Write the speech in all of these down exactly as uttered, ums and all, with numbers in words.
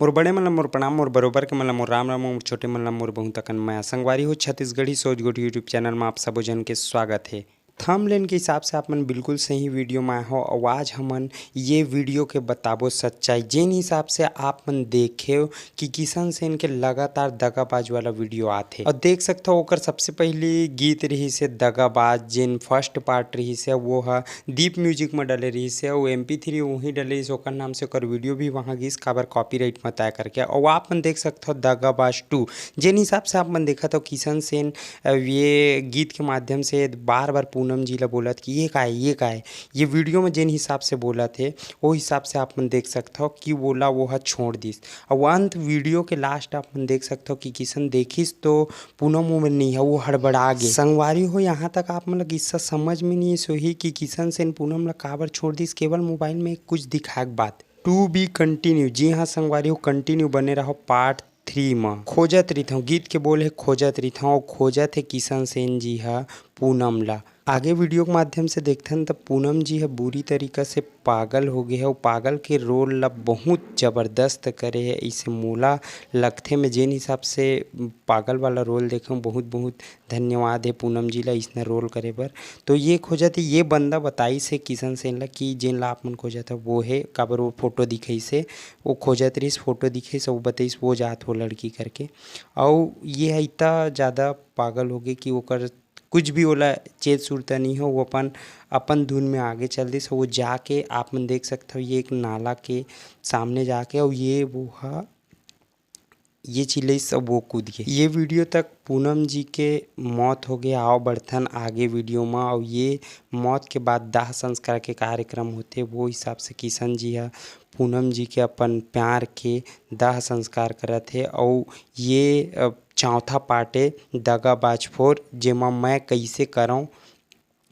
मोर बड़े मन ला मोर प्रणाम, मोर बरोबर के मन ला मोर राम राम, मोर छोटे मन ला मोर बहुत अकन मया। संगवारी हो, छत्तीसगढ़ी सोच गोठ YouTube चैनल मा आप सबो झन के स्वागत हे। थंबनेल के हिसाब से आप मन बिल्कुल सही वीडियो मा आए हो। अउ आज हमन ये वीडियो के बताबो सच्चाई, जेन हिसाब से आप मन देखेव कि किशन सेन के लगातार दगाबाज वाला वीडियो आथे। अउ देख सकथव, ओकर सबसे पहली गीत रहिस हे दगाबाज, जेन फर्स्ट पार्ट रहिस हे, वो ह दीप म्यूजिक म डले रहिस हे, अउ MP3 उही डले रहिस, ओकर नाम से ओकर वीडियो भी वहाँ गिस, काबर कॉपीराइट मताय करके। अउ आप मन देख सकथव दगाबाज 2, जेन हिसाब से आप मन देखत हव किशन सेन, अ, ये गीत के माध्यम से बार-बार पूनम जी ला बोलत कि ये का है, ये का है, ये वीडियो में जेन हिसाब से बोलत हे, वो हिसाब से आप मन देख सकथव कि वोला वो ह छोड़ दिस। अउ अंत वीडियो के लास्ट आप मन देख सकथव कि किशन देखिस तो पूनम उमर नहीं है, वो हड़बड़ा गे। संगवारी हो, यहाँ तक आप मन ला किस्सा समझ में नहीं सोही कि किशन सेन पूनम ला काबर छोड़ दिस, केवल मोबाइल में कुछ दिखाए के बात। To be continue। जी हाँ संगवारी हो, कंटिन्यू बने रहो पार्ट 3 म। खोजत रहिथंव, गीत के बोल हे खोजत रहिथंव, अउ खोजत हे किशन सेन जी ह पूनम ला। आगे वीडियो के माध्यम से देखथन त पूनम जी ह बुरी तरीका से पागल हो गे हे, अउ पागल के रोल ला बहुत जबरदस्त करे हे। इसे मोला लगथे, मैं जेन हिसाब से पागल वाला रोल देखे हूँ, बहुत बहुत धन्यवाद हे पूनम जी ला इसने रोल करे बर। तो ये खोजत हे, ये बंदा बताइस हे किशन सेन ला कि जेन ला आप मन खोजत हो वो हे, काबर वो फोटो दिखाइस हे, वो खोजत रहिस, फोटो दिखाइस, वो बताइस वो जात हो लड़की करके। अउ ये ह इतना ज़्यादा पागल हो गे कि ओकर कुछ भी ओला चेत सुरता नहीं हो, वो अपन, अपन धुन में आगे चल दिस। वो जाके आप मन देख सकथव, ये एक नाला के सामने जाके, अउ ये वो ह, ये चिल्लइस अउ वो कूद गे। ये वीडियो तक पूनम जी के मौत हो गे। आओ बढ़थन आगे वीडियो म। अउ ये मौत के बाद दाह संस्कार के कार्यक्रम होथे, वो हिसाब से किशन जी ह पूनम जी के अपन प्यार के दाह संस्कार करत हे। अउ ये, अ, चौथा पार्ट ए दगाबाज 4, जेमा मैं कइसे करंव,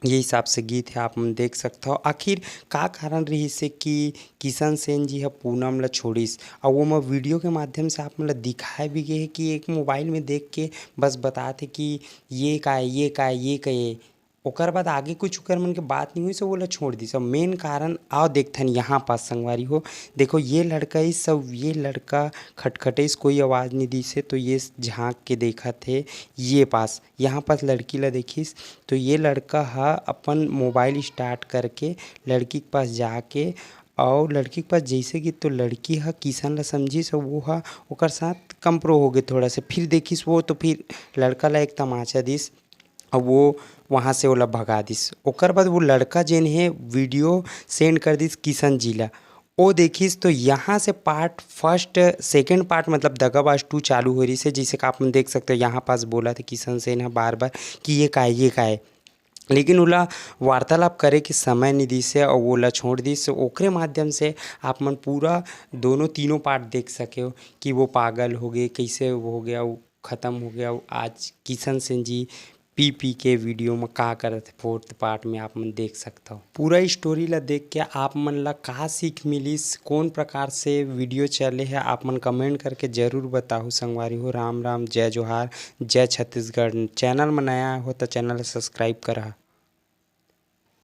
ये हिसाब से गीत हे, आप मन देख सकथव। आखिर का कारण रहिस हे कि किशन सेन जी ह पूनम ला छोड़िस? अउ ओमा वीडियो के माध्यम से आप मन ला दिखाए भी गे हे कि एक मोबाइल में देख के बस बतात हे कि ये का है, ये का है, ये का है। ओकर बाद आगे कुछ ओकर मन के बात नहीं होइस, ओला छोड़ दिस। अब मेन कारण आओ देखथन यहाँ पास संगवारी हो। देखो, ये लड़का, ये सब, ये लड़का खटखटेस, कोई आवाज़ नहीं दिस हे, तो ये झांक के देखत हे ये पास, यहाँ पास लड़की ला देखिस, तो ये लड़का ह अपन मोबाइल स्टार्ट करके लड़की के पास जाके, अउ लड़की के पास जैसे कि, तो लड़की ह किशन ला समझिस, अउ वो ह ओकर साथ कंप्रो हो गे थोड़ा से। फिर देखिस वो, तो फिर लड़का ला एक तमाचा दिस, अउ वो वहाँ से ओला भगा दिस। ओकर बाद वो लड़का जेन हे वीडियो सेंड कर दिस किशन जी ला, ओ देखिस तो यहाँ से पार्ट फर्स्ट, सेकंड पार्ट मतलब दगाबाज 2 चालू हो रहिस हे। जैसे कि आप मन देख सकते हो, यहाँ पास बोलत हे किशन सेन ह बार बार कि ये का है, ये का है, लेकिन ओला वार्तालाप करे के समय नहीं दिस हे अउ ओला छोड़ दिस। ओकरे माध्यम से आप मन पूरा दोनों तीनों पार्ट देख सके हो कि वो पागल हो गए, कैसे वो हो गया, वो खत्म हो गया। अउ आज किशन सेन जी पी पी के वीडियो में का करत हे, फोर्थ पार्ट में आप मन देख सकथव। पूरा स्टोरी ला देख के आप मन ला का सीख मिलिस, कौन प्रकार से वीडियो चले हे, आप मन कमेंट करके जरूर बताहू संगवारी हो। राम राम, जय जोहार, जय छत्तीसगढ़। चैनल में नया हो तो चैनल ला सब्सक्राइब करहा।